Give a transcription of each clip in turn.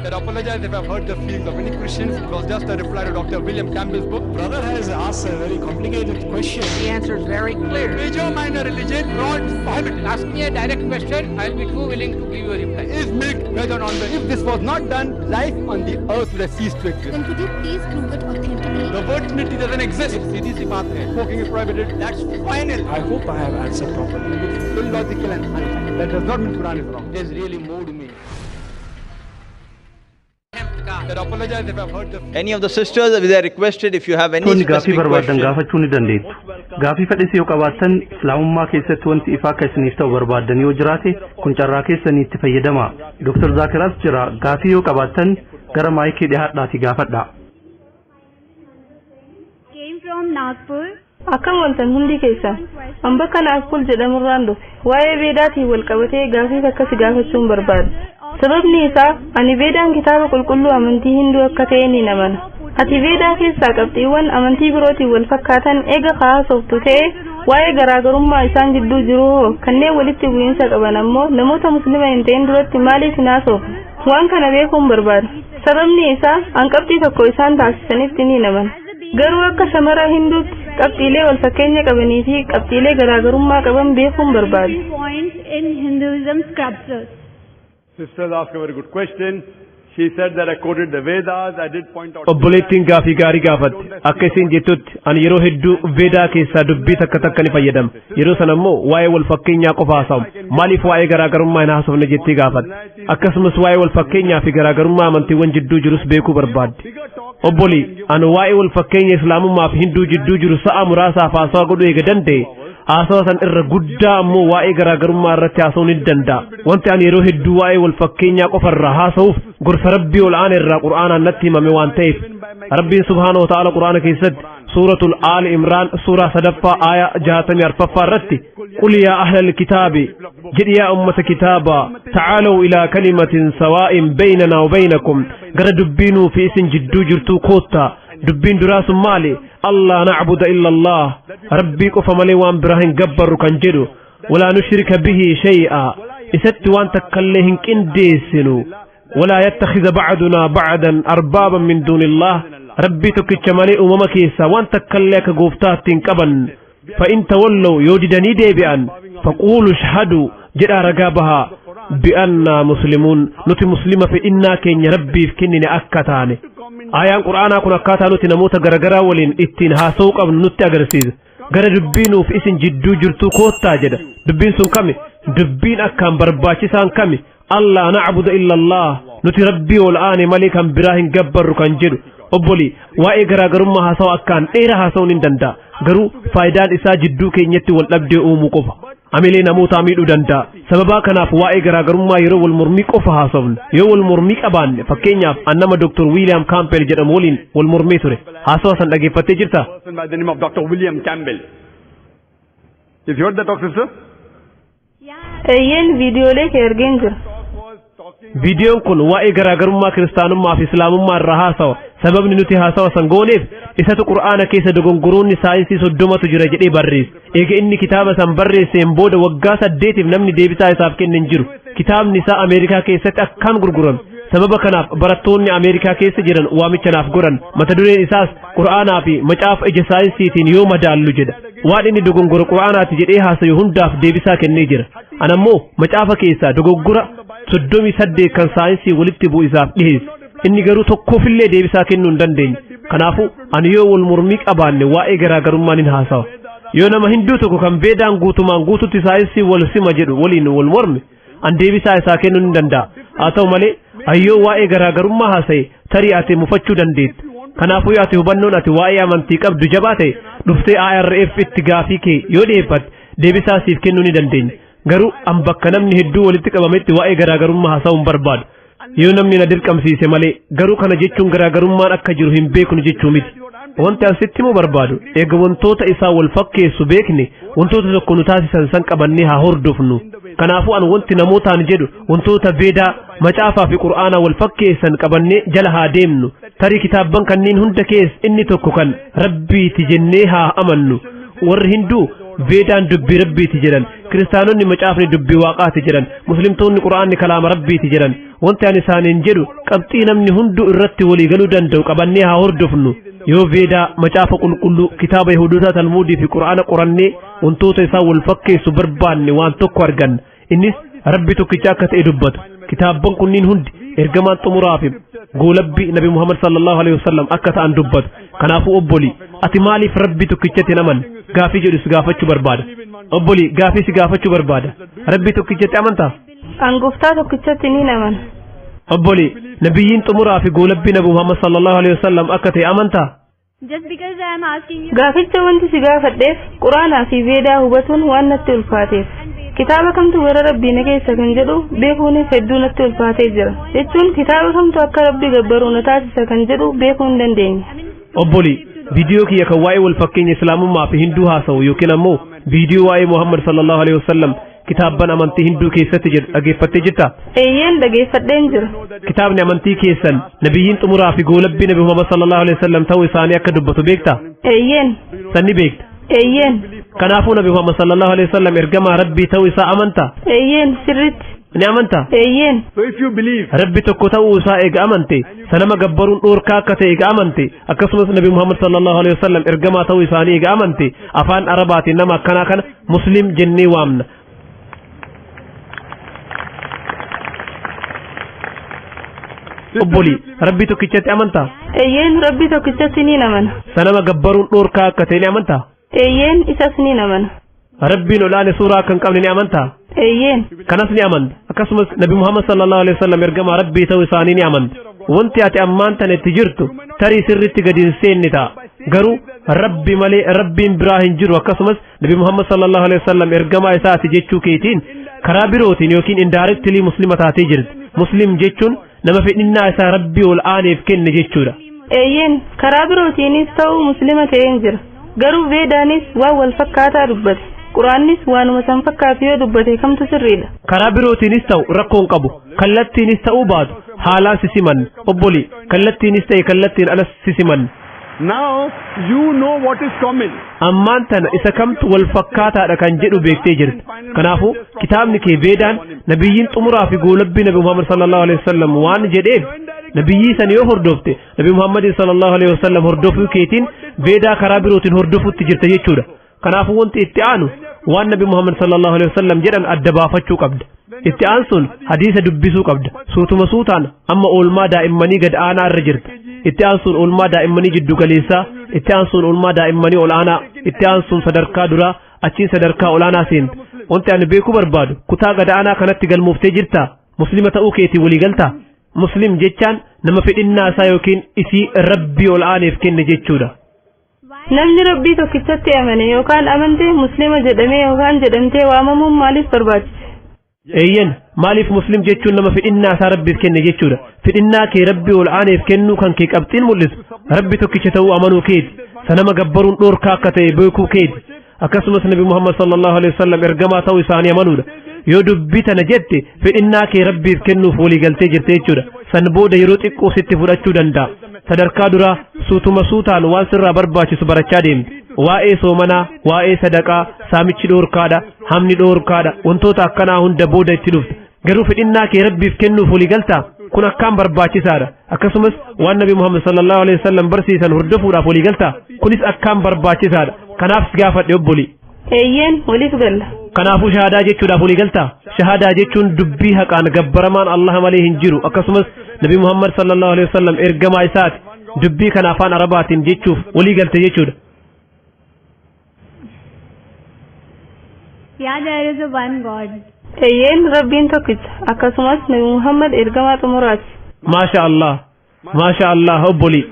That I apologize if I've hurt the feelings of any Christians. It was just a reply to Dr. William Campbell's book. Brother has asked a very complicated question. The answer is very clear. Major minor religion not prohibited. Ask me a direct question, I'll be too willing to give you a reply. Is milk veg or non-veg? If this was not done, life on the earth would have ceased to exist. Then could you please prove it authentically? The word Trinity doesn't exist. सीधी सी बात है. Smoking is prohibited. That's final. I hope I have answered properly. It's illogical and unscientific. That does not mean Quran is wrong. It has really moved me. That I apologize if I've hurt the Any of the sisters, they are requested if you have any Tonni gaafii specific barbaadan question. Gaafachuu ni dandeettu. Gaafii fedhis yoo qabaattan, Islaamummaa keessatti wanti ifaa akka isiniif ta'u barbaadan yoo jiraate, kun carraa keessanii itti fayyadamaa. Dr. Zaakiraas jira. Gaafii yoo qabaattan gara maayikii dhiyaadhaatii gaafadhaa. Came from Nagpur. Akkam ooltan hundi keessan. An bakka Naagpur jedhamurraan dhufe. Waa'ee Veedaatiin wal qabatee gaafii akkasi gaafachuun barbaada. Sababni isaa ani Veedaan kitaaba qulqulluu amantii Hinduu akka ta'e ni amana. Ati Veedaa keessaa qabxiiwwan amantii birootiin wal fakkaatan eega haasoftu ta'e, waa'ee garaagarummaa isaan gidduu jiru hoo, kanneen walitti bu'iinsa qaban ammoo namoota Muslima hin ta'in duratti maaliif hin haasofne? Waan kana beekuun barbaada. Sababni isaa an qabxii tokko isaan taasisanitti ni amana. Garuu akka shamara Hinduutti qabxiilee wal fakkeenya qabanii fi qabxiilee garaagarummaa qaban beekuun barbaada. Points in Hinduism scriptures. Sisters asked a very good question. She said that I quoted the Vedas. I did point out. Obboleettiin gaafii gaarii gaafatte. Akka isin jettutti ani yeroo hedduu Veedaa keessaa dubbii takka takka ni fayyadama. Yeroo sana immoo waa'ee wal fakkeenyaa qofa haasawu. Maaliif waa'ee garaagarummaa hin haasofne jettee gaafatte. Akkasumas waa'ee wal fakkeenyaa fi garaagarummaa amantiiwwan jidduu jirus beekuu barbaadde. Obboli, ani waa'ee wal fakkeenya Islaamummaa fi Hinduu jidduu jiru sa'a muraasaaf haasawaa godhuu eega danda'e, haasawa san irra guddaa ammoo waa'ee garaagarummaa irratti haasa'uu ni danda'a. Wanti ani yeroo hedduu waa'ee wal fakkeenyaa qofa irraa haasa'uuf gorsa Rabbii ol aana irraa Qur'aanaan natti himame waan ta'eef. Rabbiin subhaanahu wa ta'ala Qur'aana keessatti Suuratul Aali Imraan suuraa sadaffaa aaya 64ffaa irratti, "قل يا أهل الكتاب," jedhi, "yaa ummata kitaabaa, تعالوا إلى كلمة سواء بيننا وبينكم," gara dubbiinuu fi isin jidduu jirtuu koottaa. Dubbiin duraa sun maali? "ألا نعبد إلا الله," Rabbii qofa malee waan biraa hin gabbarru kan jedhu, "ولا نشرك به شيئا," isatti waan takkallee hin qindeessinu, "ولا يتخذ بعضنا بعضا أربابا من دون الله," Rabbii tokkicha malee uumama keessaa waan takkallee akka gooftaatti hin qaban. "فإن تولوا," yoo didanii deebi'an, "فقولوا اشهدوا," jedhaa ragaa bahaa, "بأنا مسلمون," nuti Muslima fedhinnaa keenya Rabbiif kennine akka taane. Ayaan Qur'aanaa kun akkaataa nuti namoota garagaraa waliin ittiin haasa'uu qabnu nutti agarsiisa. Gara dubbiinuuf isin jidduu jirtuu koottaa jedha. Dubbiin sun kami? Dubbiin akkaan barbaachisaan kami? "ألا نعبد إلا الله," nuti Rabbii ol aane malee kan biraa hin gabbarru kan jedhu. Obboli, waa'ee garaagarummaa haasa'u akkaan dheeraa haasa'uun hin danda'a, garuu faayidaan isaa jidduu keenyatti wal dhabdee uumuu qofa, amilee namootaa miidhuu danda'a. Sababaa kanaaf waa'ee garaagarummaa yeroo wal mormii qofa haasofna, yoo wal mormii qabaanne. Fakkeenyaaf an nama Dr. William Campbell jedhamu waliin wal mormee ture. Haasawa san dhageeffattee jirta? Person by the name of Dr. William Campbell. Have you heard that talk, sister? Eeyyeen, viidiyoolee kee argeen jira. Viidiyoon kun waa'ee garaagarummaa Kiristaanummaa fi Islaamummaa irraa haasawa. Sababni nuti haasawa san gooneef isatu Qur'aana keessa dogongoroonni saayinsii 30tu jira jedhee barreesse. Eega inni kitaaba san barreesseen booda waggaa 8f namni deebisaa isaaf kenne hin jiru. Kitaabni isaa Ameerikaa keessatti akkaan gurgurame. Sababa kanaaf barattoonni Ameerikaa keessa jiran waamicha naaf godhan. Mata dureen isaas "Qur'aanaa fi macaafa ija saayinsiitiin yoo madaallu" jedha. Waan inni dogongora Qur'aanaati jedhee haasayu hundaaf deebisaa kennee jira. Anammoo macaafa keessaa dogoggora 38 kan saayinsii walitti bu'u isaaf dhiheesse. Inni garuu tokkoofillee deebisaa kennuu hin dandeenye. Kanaafuu ani yoo wal mormii qabaanne waa'ee garaagarummaa nin haasawa. Yoo nama Hinduu tokko kan Veedaan guutumaan guututti saayinsii wal sima jedhu waliin wal morme, an deebisaa isaa kennuu ni danda'a. Haa ta'u malee ayyoo waa'ee garaagarummaa haasa'e tarii ati mufachuu dandeetta. Kanaafuu yoo ati hubannoon ati waa'ee amantii qabdu jabaa ta'e, dhuftee IRF itti gaafii kee yoo dhiyeeffatte deebisaa siif kennuu ni dandeenya. Garuu an bakka namni hedduu walitti qabametti waa'ee garaagarummaa haasa'uu hin barbaadu. Yoo namni na dirqamsiise malee. Garuu kana jechuun garaagarummaan akka jiru hin beeknu jechuu miti. Wanti an sitti himuu barbaadu, eega wantoota isaa wal fakkeessu beekne, wantoota tokko nu taasisan san qabannee haa hordofnu. Kanaafuu an wanti namootaan jedhu wantoota Veedaa, macaafaa fi Qur'aanaa wal fakkeessan qabannee jala haa deemnu. Tarii kitaabban kanneen hunda keessa inni tokko kan Rabbiiti jennee haa amannu. Warri Hinduu Veedaan dubbii Rabbiiti jedhan, Kiristaanonni macaafni dubbii Waaqaati jedhan, Muslimtoonni Qura'aanni kalaama Rabbiiti jedhan. Wanti ani isaaniin jedhu, qabxii namni hunduu irratti walii galuu danda'u qabannee haa hordofnu. Yoo Veedaa, Macaafa Qulqulluu, kitaaba Yahudotaa Talmuudii fi Qura'aana qorannee wantoota isaan wal fakkeessu barbaanne waan tokko arganna. Innis Rabbi tokkicha akka ta'e dubbata. Kitaabban kunniin hundi ergamaan xumuraa fi goolabbii Nabi Muhammad sallallahu alaihi wasallam akka ta'an dubbatu. Kanaafuu obbolii, ati maaliif Rabbi tokkichatti hin amanne? Gaafii jedhu si gaafachuu barbaada. Obbolii, gaafii si gaafachuu barbaada. Rabbi tokkichatti amantaa? An Gooftaa tokkichatti niin amana. Obbolii, nabiyyiin xumuraa fi goolabbii Nabi Muhammad sallallahu alaihi wasallam akka ta'e amantaa? Just because I am asking you. Gaaficha wanti si gaafadheef Quraanaa fi Veedaa hubatuun waan natti ulfaateef. Kitaaba kamtu gara Rabbii na geessa kan jedhu beekuunis hedduu natti ulfaatee jira. Jechuun kitaaba kamtu akka Rabbi gabbaru na taasisa kan jedhu beekuu hin dandeenye. Obbolii, viidiyoo kiyya kan waa'ee wal fakkeenya Islaamummaa fi Hinduu haasa'u yookiin ammoo viidiyoo waa'ee Muhammad sallallahu alaihi wasallam kitaabban amantii Hinduu keessatti jedhu dhageeffattee jirtaa? Eeyyeen, dhageeffadheen jira. Kitaabni amantii keessan nabiyyiin xumuraa fi goolabbii Nabi Muhammad sallallahu alaihi wasallam ta'uu isaanii akka dubbatu beektaa? Eeyyeen. San ni beekta. Eeyyeen. Kanaafuu Nabi Muhammad sallallahu alaihi wasallam ergamaa Rabbii ta'uu isaa amantaa? Eeyyeen, sirriitti. Ni amantaa? Eeyyeen. So if you believe Rabbi tokko ta'uu isaa eega amante, sanama gabbaruun dhoorkaa akka ta'e eega amante, akkasumas Nabi Muhammad sallallahu alaihi wasallam ergamaa ta'uu isaanii eega amante, afaan Arabaatiin nama akkanaa kana Muslim jennee waamna. Obbolii, Rabbi tokkichatti amantaa? Eeyyeen, Rabbi tokkichatti niin amana. Sanama gabbaruun dhoorkaa akka ta'e ni amantaa? Eeyyeen, isas niin amana. Rabbiin olaane suuraa akka hin qabne ni amantaa? Eeyyeen. Kanas ni amanta. Akkasumas Nabi Muhammad sallallahu alaihi wasallam ergamaa Rabbii ta'uu isaanii ni amanta. Wanti ati ammaan tana itti jirtu tarii sirriitti gadi hin seenne ta'a. Garuu Rabbi malee Rabbiin biraa hin jiru, akkasumas Nabi Muhammad sallallahu alaihi wasallam ergamaa isaati jechuu keetiin karaa birootiin yookiin indirectly Muslima taatee jirti. Muslim jechuun nama fedhinnaa isaa Rabbii ol aaneef kenne jechuudha. Eeyyeen, karaa birootiinis ta'uu Muslima ta'een jira. Garuu Veedaanis waan wal fakkaataa dubbate. Quraannis waanuma san fakkaatu yoo dubbate kamtu sirriidha? Karaa birootiinis ta'u rakkoo hin qabu. Kallattiinis ta'uu baatu haalaan si simanna. Obboli, kallattiinis ta'e kallattiin alas si simanna. Now you know what is common. Ammaan tana isa kamtu wal fakkaataadha kan jedhu beektee jirta. Kanaafuu kitaabni kee Veedaan nabiyyiin xumuraa fi goolabbii Nabi Muhammad sallallahu alaihi wasallam waan jedheef, nabiyyii san yoo hordofte Nabi Muhammad sallallahu alaihi wasallam hordofuu keetiin Veedaa karaa birootiin hordofuutti jirta jechuudha. Kanaafuu wanti itti aanu waan Nabi Muhammad sallallahu alaihi wasallam jedhan adda baafachuu qabda. Itti aansuun hadiisa dubbisuu qabda. Suutuma suutaan amma oolmaa daa'immanii gad aanaa irra jirta. Itti aansuun oolmaa daa'immanii jiddu galeessaa, itti aansuun oolmaa daa'immanii ol aanaa, itti aansuun sadarkaa duraa, achiin sadarkaa ol aanaa seenta. Wanti ani beekuu barbaadu, kutaa gad aanaa kanatti galmooftee jirtaa? Muslima ta'uu keetii walii galtaa? Muslim jechaan nama fedhinnaa isaa yookiin isii Rabbii ol aaneef kenne jechuudha. Namni Rabbii tokkichatti amane yookaan amante Muslima jedhamee yookaan jedhamtee waamamuun maaliif barbaachise? Eeyyen, maaliif? Muslim jechuun nama fedhinnaa isaa Rabbiif kenne jechuudha. Fedhinnaa kee Rabbii ol aaneef kennuu kan kee qabxiin mul'isu Rabbi tokkicha ta'uu amanuu keeti. Sanama gabbaruun dhoorkaa akka ta'e beekuu keeti. Akkasumas Nabi Muhammad sallallahu alaihi wasallam ergamaa ta'uu isaanii amanuudha. Yoo dubbii tana jette fedhinnaa kee Rabbiif kennuuf walii galtee jirte jechuudha. San booda yeroo xiqqoo sitti fudhachuu danda'a. Sadarkaa duraa suutuma suutaan waan sirraa barbaachisu barachaa deemte. Waa'ee soomanaa, waa'ee sadaqaa, saamichi dhoorkaadha, hamni dhoorkaadha, wantoota akkanaa hunda booda itti dhufte. Garuu fedhinnaa kee Rabbiif kennuuf walii galtaa? Kun akkaan barbaachisaadha. Akkasumas waan Nabi Muhammad sallallahu alaihi wasallam barsiisan hordofuudhaaf walii galtaa? Kunis akkaan barbaachisaadha. Kanaaf si gaafadhe, obboli. Eeyyeen, waliif galla. Kanaafuu shahaadaa jechuudhaaf walii galtaa? Shahaadaa jechuun dubbii haqaan gabbaramaan Allah malee hin jiru, akkasumas Nabi Muhammad sallallahu alaihi wasallam ergamaa isaati. Dubbii kana afaan Arabaatiin jechuuf walii galte jechuudha. Yeah, there is a one God. Eeyyeen, Rabbiin tokkicha. Akkasumas Nabi Muhammad ergamaa xumuraati. Maasha Allah. Maasha Allah, obbolii.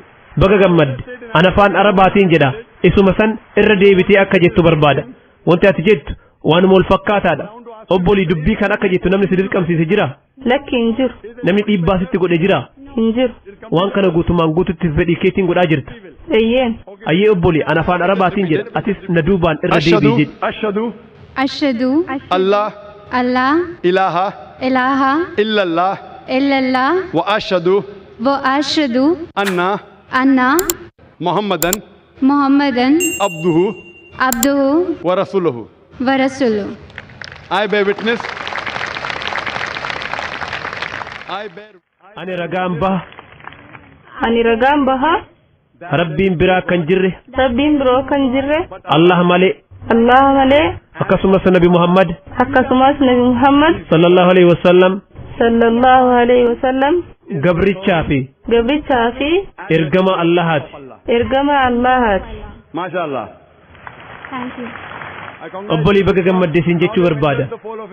Baga gammadde. Ana afaan Arabaatiin jedha. Isuma san irra deebitee akka jettu barbaada. Wanti ati jettu waanuma wal fakkaataadha. Obbolii, dubbii kan akka jettu namni si dirqamsiise jira? Lakki, hin jiru. Namni dhiibbaa sitti godhe jira? Hin jiru. Waan kana guutumaan guututti fedhii keetiin godhaa jirta. Eeyyeen. Ayyee obbolii, ana afaan Arabaatiin jedha. Atis na duubaan irra deebii jedhi. أشهد أشهد الله الله إله إله إلا الله إلا الله وأشهد وأشهد أن أن محمدا محمدا عبده अब्दुहु व रसूलुहु व रसूलुहु। I bear witness. I bear. Ani ragaan baha. Ani ragaan baha. Rabbiin biraa kan jirre. Rabbiin biroo kan jirre. Allah malee. Allah malee. Akkasumas Nabi Muhammad. Akkasumas Nabi Muhammad. Sallallahu alaihi wasallam. Sallallahu alaihi wasallam. Gabrichaa fi. Gabrichaa fi. Ergama Allahaati. Ergama Allahaati. MashaAllah. Thank you. Obbolii baga gammadde siin jechuu barbaada.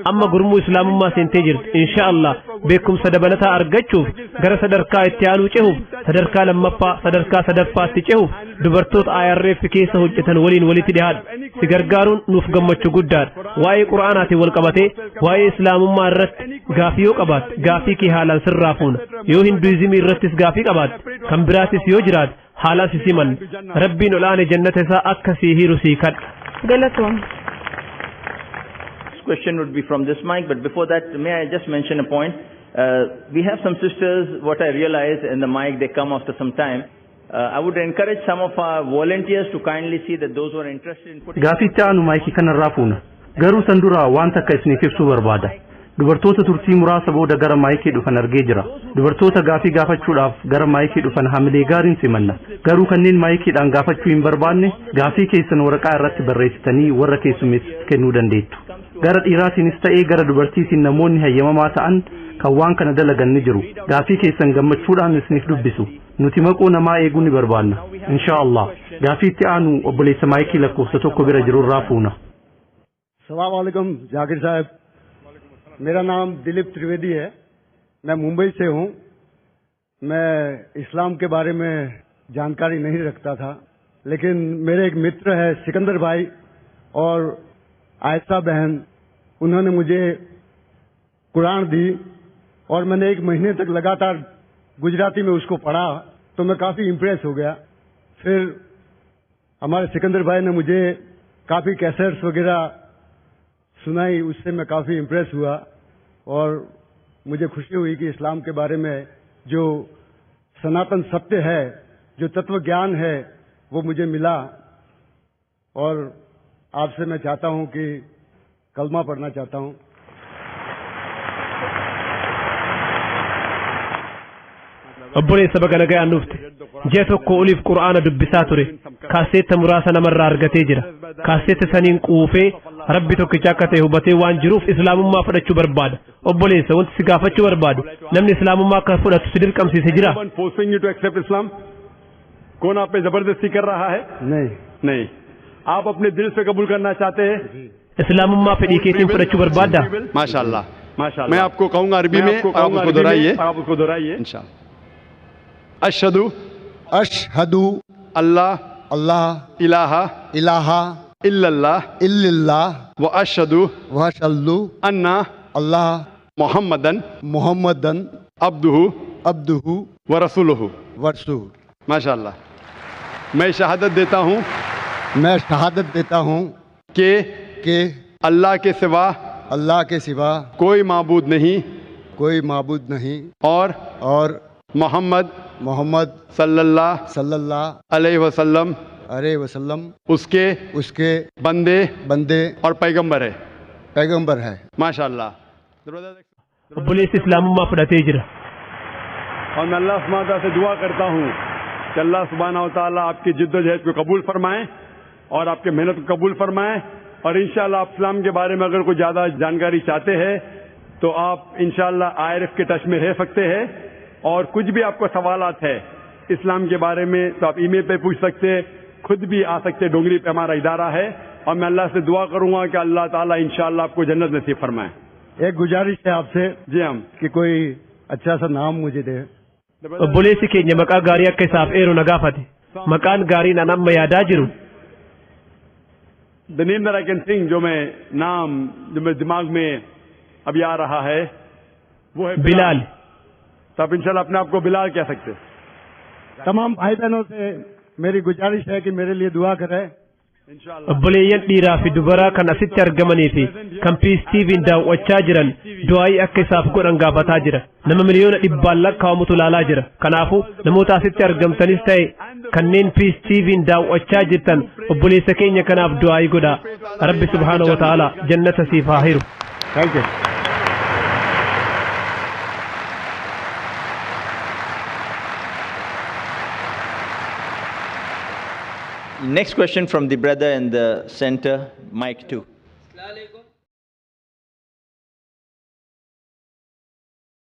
Amma gurmuu islaamummaa seentee jirti. Insha Allah beekumsa dabalataa argachuuf gara sadarkaa itti aanuu cehuuf sadarkaa lammaffaa sadarkaa sadaffaatti cehuuf dubartoota IRF keessa hojjetan waliin walitti dhiyaadha. Si gargaaruun nuuf gammachuu guddaadha. Waa'ee Qura'aanaatiin wal qabatee waa'ee islaamummaa irratti gaafii yoo qabaatte gaafii kee haalaan sirraa fuuna. Yoo hinduizimii irrattis gaafii qabaatte kan biraatis yoo jiraate haalaan si simanna. Rabbiin ol'aane jannata isaa akka sii hiru sii kadha. Galatoom. Question would be from this mic, but before that, may I just mention a point? We have some sisters, what I realize in the mic, they come after some time. I would encourage some of our volunteers to kindly see that those who are interested in putting... Gaafitti aanu maayikii kanarraa fuuna. Garuu san dura waan takka isiniif ibsuu barbaada. Dubartoota turtii muraasa booda gara maayikii dhufan argee jira. Dubartoota gaafii gaafachuudhaaf gara maayikii dhufan hamilee gaariin simanna. Garuu kanneen maayikiidhaan gaafachuu hin barbaanne gaafii keessan waraqaa irratti barreessitanii warra keessummeessitu kennuu dandeettu. Gara dhiiraatiinis ta'ee gara dubartiitiin namoonni hayyamamaa ta'an kan waan kana dalagan ni jiru. Gaafii keessan gammachuudhaan isiniif dubbisu. Nuti maqoo namaa eeguu ni barbaanna. Insha Allah. Gaafii itti aanu obboleessa maayikii lakkoofsa tokko bira jirurraa fuuna. Salaamu alaikum Zakir साहब, मेरा नाम दिलीप त्रिवेदी है, मैं मुंबई से हूँ। मैं इस्लाम के बारे में जानकारी नहीं रखता था, लेकिन मेरे एक मित्र है सिकंदर भाई और आयशा बहन, उन्होंने मुझे कुरान दी और मैंने एक महीने तक लगातार गुजराती में उसको पढ़ा, तो मैं काफ़ी इम्प्रेस हो गया। फिर हमारे सिकंदर भाई ने मुझे काफ़ी कैसेट्स वगैरह सुनाई, उससे मैं काफ़ी इम्प्रेस हुआ और मुझे खुशी हुई कि इस्लाम के बारे में जो सनातन सत्य है, जो तत्व ज्ञान है, वो मुझे मिला। और आपसे मैं चाहता हूँ कि कलमा पढ़ना चाहता हूँ। Obboleessa baga nagayaan dhufte. Ji'a tokko oliif Qur'aana dubbisaa ture. Kaaseetta muraasa namarraa argatee jira. Kaaseetta saniin quufee Rabbi tokkicha akka ta'e hubatee waan jiruuf islaamummaa fudhachuu barbaada. Obboleessa wanti si gaafachuu barbaadu namni islaamummaa akka fudhatu si dirqamsiise jira? Forcing you to accept Islam? कौन आप पे जबरदस्ती कर रहा है? नहीं नहीं, आप अपने दिल से कबूल करना चाहते हैं? Islaamummaa fedhii keetiin fudhachuu barbaadda? माशाअल्लाह माशाअल्लाह। मैं आपको कहूंगा अरबी में और आप उसको दोहराइए, आप उसको दोहराइए इंशाअल्लाह। अशहदु अशहदु अल्लाह अल्लाह इलाहा इलाहा इल्लल्लाह इल्लल्लाह व अशहदु व अशहदु अन्ना अल्लाह मुहम्मदन मुहम्मदन अब्दुहु अब्दुहु व रसूलुहु व रसूलुहु। माशाअल्लाह। मैं शहादत देता हूँ, मैं शहादत देता हूँ कि अल्लाह के सिवा, अल्लाह के सिवा कोई माबूद नहीं, कोई माबूद नहीं और मोहम्मद मोहम्मद सल्लल्लाहु सल्लल्लाहु अलैहि वसल्लम अलैहि वसल्लम उसके उसके बंदे बंदे और पैगंबर है, पैगंबर है। माशाअल्लाह। Obboleessi islaamummaa fudhatee jira. और मैं अल्लाह सुब्हानहू तआला से दुआ करता हूँ कि अल्लाह सुब्हानहू तआला आपकी जिद्दोजहद को कबूल फरमाए और आपके मेहनत को कबूल फरमाए। और इंशाअल्लाह आप इस्लाम के बारे में अगर कोई ज़्यादा जानकारी चाहते हैं तो आप इंशाअल्लाह IRF के टच में रह सकते हैं। और कुछ भी आपको सवालात है इस्लाम के बारे में तो आप ईमेल पे पूछ सकते हैं, खुद भी आ सकते हैं, डोंगरी पे हमारा इदारा है। और मैं अल्लाह से दुआ करूंगा कि अल्लाह ताला इंशाअल्लाह आपको जन्नत नसीब फरमाए। एक गुजारिश है आपसे जी हम कि कोई अच्छा सा नाम मुझे दे। Obboleessi keenya maqaa gaarii akka isaaf eeru na gaafate. Maqaan gaariin an amma yaadaa jiru The name that I can think, जो मैं नाम जो मेरे दिमाग में अभी आ रहा है वो है Bilaal. तो आप इंशाअल्लाह अपने आप को बिलाल कह सकते हैं। तमाम भाई बहनों से मेरी गुजारिश है कि मेरे लिए दुआ करें। Obboleeyyan dhiiraa fi dubaraa kan asitti argamanii fi kan Peace TV'n daawwachaa jiran du'aayii akka isaaf godhan gaafataa jira. Nama miliyoona dhibbaan lakkaa'amutu ilaalaa jira. Kanaafuu namoota asitti argamtanis ta'e Kanneen Peace TV'n daawwachaa jirtan obboleessa keenya kanaaf du'aayii godhaa. Rabbi subhaanahu wa ta'ala jannata siif haa hiru. Thank you. Next question from the brother in the center, mic 2.